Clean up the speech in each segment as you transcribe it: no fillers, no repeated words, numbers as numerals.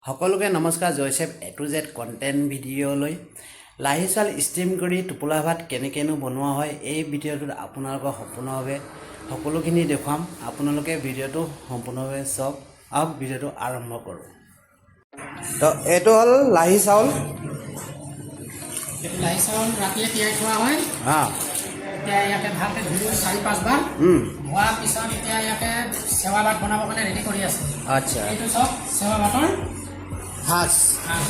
সকলোকে নমস্কাৰ। জয়ছেফ এ to Z content ভিডিঅ'লৈ। লাহি চাউল ষ্টিম কৰি টোপোলা ভাত কেনেকৈনো বনোৱা হয়, এই ভিডিঅ'টোত আপোনালোকক সম্পূৰ্ণভাৱে সকলোখিনি দেখুৱাম। আপোনালোকে ভিডিঅ'টো সম্পূৰ্ণভাৱে চাওক। আহক, ভিডিঅ'টো আৰম্ভ কৰোঁ। তো এইটো হ'ল লাহি চাউল। এইটো লাহি চাউল ৰাতিয়ে তিয়াই থোৱা হয়। এতিয়া ইয়াতে ভালকৈ ধুলোঁ চাৰি পাঁচবাৰ। ধোৱাৰ পিছত এতিয়া ইয়াতে চেৱা ভাত বনাবৰ কাৰণে ৰেডি কৰি আছে। এইটো চাওক, চেৱা ভাতৰ সাজ। সাজ।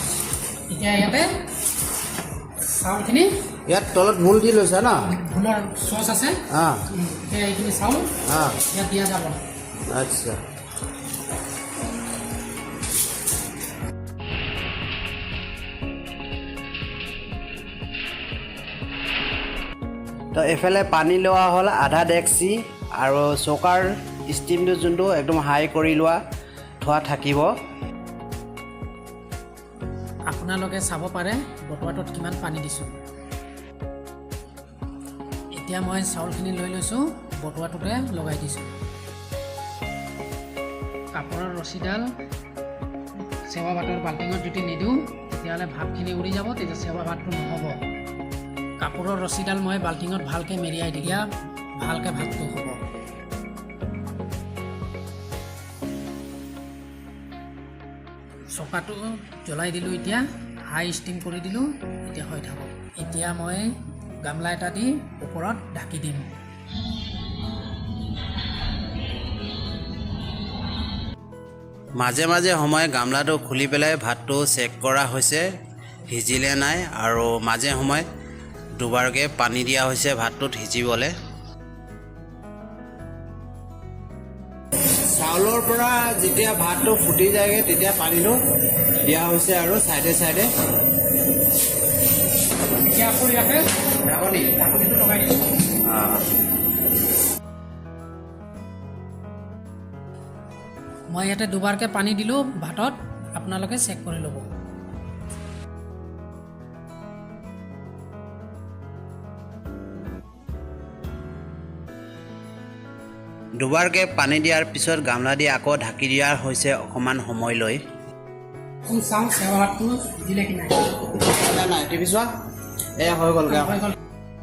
এতিয়া ইয়াতে চাউলখিনি ইয়াত তলত ভুল দি লৈছা ন? ভুলৰ চচ আছে। এতিয়া এইখিনি চাউল ইয়াত দিয়া যাব। তো এইফালে পানী লোৱা হ'ল আধা ডেকচি আৰু চৌকাৰ ষ্টিমটো যোনটো একদম হাই কৰি লোৱা থোৱা থাকিব। আপোনালোকে চাব পাৰে বটোৱাটোত কিমান পানী দিছোঁ। এতিয়া মই চাউলখিনি লৈ লৈছোঁ, বটোৱাটোতে লগাই দিছোঁ। কাপোৰৰ ৰছীডাল চেৱা ভাতৰ বাল্টিঙত যদি নিদিওঁ, তেতিয়াহ'লে ভাপখিনি উৰি যাব, তেতিয়া চেৱা ভাতটো নহ'ব। কাপোৰৰ ৰছীডাল মই বাল্টিঙত ভালকৈ মেৰিয়াই তেতিয়া ভালকৈ ভাতটো হ'ব। চকাটো জ্বলাই দিলোঁ, এতিয়া হাই ষ্টিম কৰি দিলোঁ। এতিয়া হৈ থাকক। এতিয়া মই গামলা এটা দি ওপৰত ঢাকি দিম। মাজে মাজে সময়ে গামলাটো খুলি পেলাই ভাতটো চেক কৰা হৈছে সিজিলে নাই আৰু মাজে সময়ে দুবাৰকৈ পানী দিয়া হৈছে ভাতটোত সিজিবলৈ। চাউলৰ পৰা যেতিয়া ভাতটো ফুটি যায়গৈ, তেতিয়া পানীটো দিয়া হৈছে আৰু চাইডে চাইডে। এতিয়া আকৌ ইয়াতে ঢাকনি। ঢাকনিটো লগাই দিছোঁ। মই ইয়াতে দুবাৰকৈ পানী দিলোঁ ভাতত, আপোনালোকে চেক কৰি ল'ব। দুবাৰকৈ পানী দিয়াৰ পিছত গামলা দি আকৌ ঢাকি দিয়া হৈছে অকণমান সময় লৈ। চাওঁ চেৱা ভাতটো সিজিলে কি নাই। নাই, টিভি চোৱা, এয়া হৈ গ'লগৈ। হৈ গ'ল।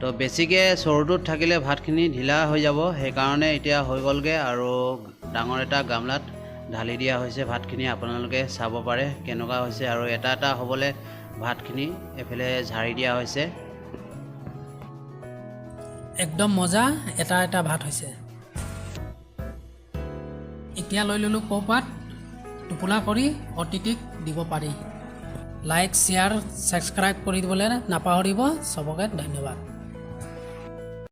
তো বেছিকৈ চৰুটোত থাকিলে ভাতখিনি ঢিলা হৈ যাব, সেইকাৰণে এতিয়া হৈ গ'লগৈ আৰু ডাঙৰ এটা গামলাত ঢালি দিয়া হৈছে ভাতখিনি। আপোনালোকে চাব পাৰে কেনেকুৱা হৈছে আৰু এটা এটা হ'বলৈ ভাতখিনি এইফালে ঝাৰি দিয়া হৈছে। একদম মজা এটা এটা ভাত হৈছে। এতিয়া লৈ ল'লোঁ কৌপাত, টোপোলা কৰি অতিথিক দিব পাৰি। লাইক, শ্বেয়াৰ, ছাবস্ক্ৰাইব কৰি দিবলৈ নাপাহৰিব। চবকে ধন্যবাদ।